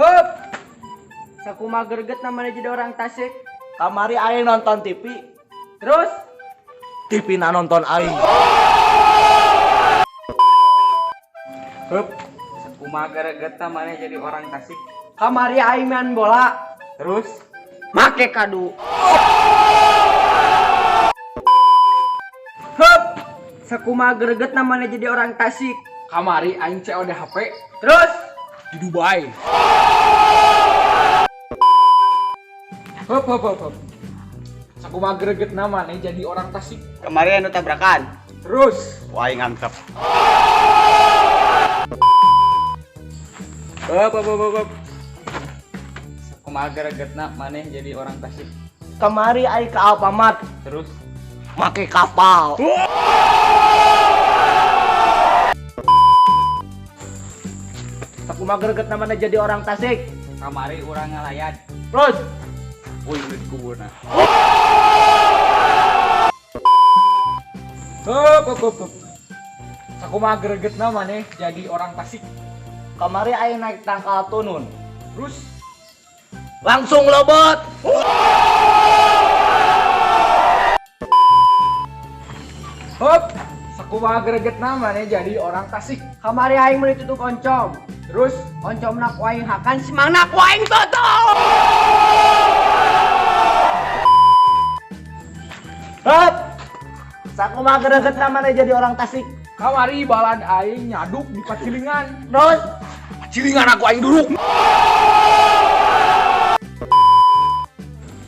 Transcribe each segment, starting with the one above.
Hup. Sakumaha gregetna maneh jadi orang Tasik? Kamari aing nonton TV. Terus? TV na nonton aing. Hup. Sakumaha gregetna maneh jadi orang Tasik? Kamari aing main bola. Terus? Make kadu. Hup. Sakumaha gregetna maneh jadi orang Tasik? Kamari aing COD HP. Terus? Di Dubai. Hup hup hup hup. Sakumaha gregetna maneh jadi orang Tasik? Kemarin anu tabrakan. Terus? Wah, aing ngantep. Hup hup hup hup. Sakumaha gregetna maneh jadi orang Tasik? Kamari aing ke Alfamart. Terus? Make kapal. Sakumaha gregetna maneh jadi orang Tasik? Kamari urang ngalayat. Terus? Uy, di kuburna. Hup hup hup hup. Sakumaha gregetna maneh jadi orang Tasik? Kamari aing naik tangkal tunun. Terus? Langsung lobot. Hup. Sakumaha gregetna maneh jadi orang Tasik? Kamari aing meuli tutug oncom. Terus? Oncomna ku aing hakan, simangna ku aing tutup. Hup. Sakumaha gregetna maneh jadi orang Tasik? Kamari balad aing nyaduk di pacilingan. Terus? Pacilingan aku aing duruk.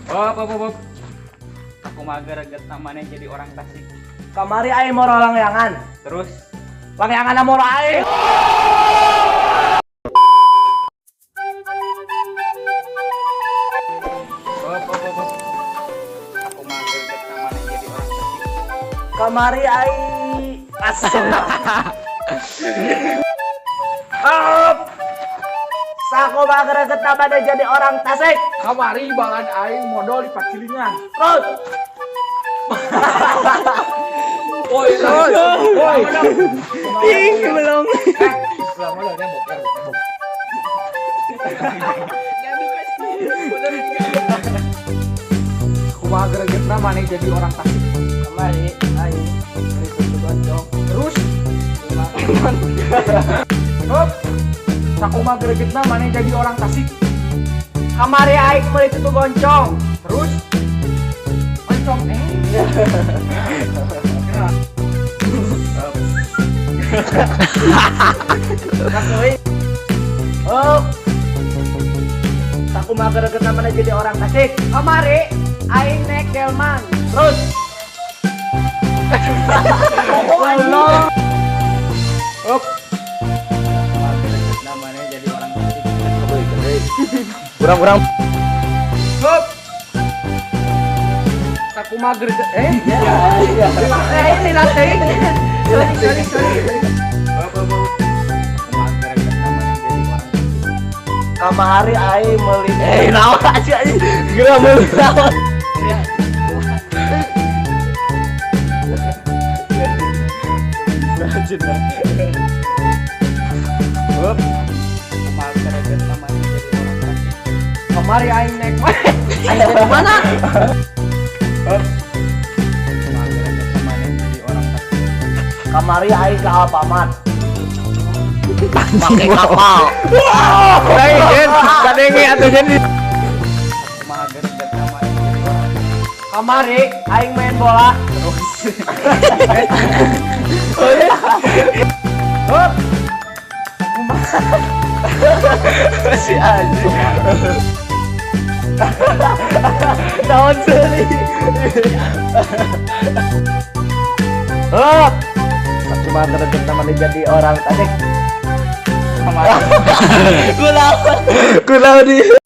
Hup hup hup. Sakumaha gregetna maneh jadi orang Tasik? Kamari aing moro langyangan. Terus? Langyangan moro aing. Hup hup hup. Sakumaha gregetna maneh jadi orang Tasik? Kamari aing asem. Hup. Sakumaha gregetna maneh jadi orang Tasik? Kamari balad aing modol di pacilingan. Terus? Woi, woi. Ih, belum. Selama modalnya boker, boker. Sakumaha gregetna maneh jadi orang Tasik? Kamari aing meuli tutug oncom. Terus? Hup. Sakumaha gregetna maneh jadi orang Tasik? Kamari aing meuli tutug oncom. Terus? Oncom eh. Hup. Sakumaha gregetna maneh jadi orang Tasik? Kamari aing naik delman. Terus? Allah. Hup. Sakumaha gregetna maneh jadi orang Tasik? Kurang-kurang. Hup. Sakumaha greget eh. Eh, ini latih. Sorry, sorry, sorry. Hup hup hup. Sakumaha gregetna maneh jadi orang Tasik? Kamari aing meuli naon aja anjing. Geura meuli naon. Hup. Sakumaha gregetna maneh jadi orang Tasik? Kamari aing naik mana? Aing naik mana? Hup. Sakumaha gregetna maneh jadi orang Tasik? Kamari aing ke Alfamart. Make kapal. Lain, Jen. Kadenge atuh Jen. Sakumaha gregetna maneh jadi orang Tasik? Kamari aing main bola. Terus? Hup. Si anjing. Naon seuri. Hup. Sakumaha gregetna maneh jadi orang Tasik? Kamari Kunaon? Kunaon di?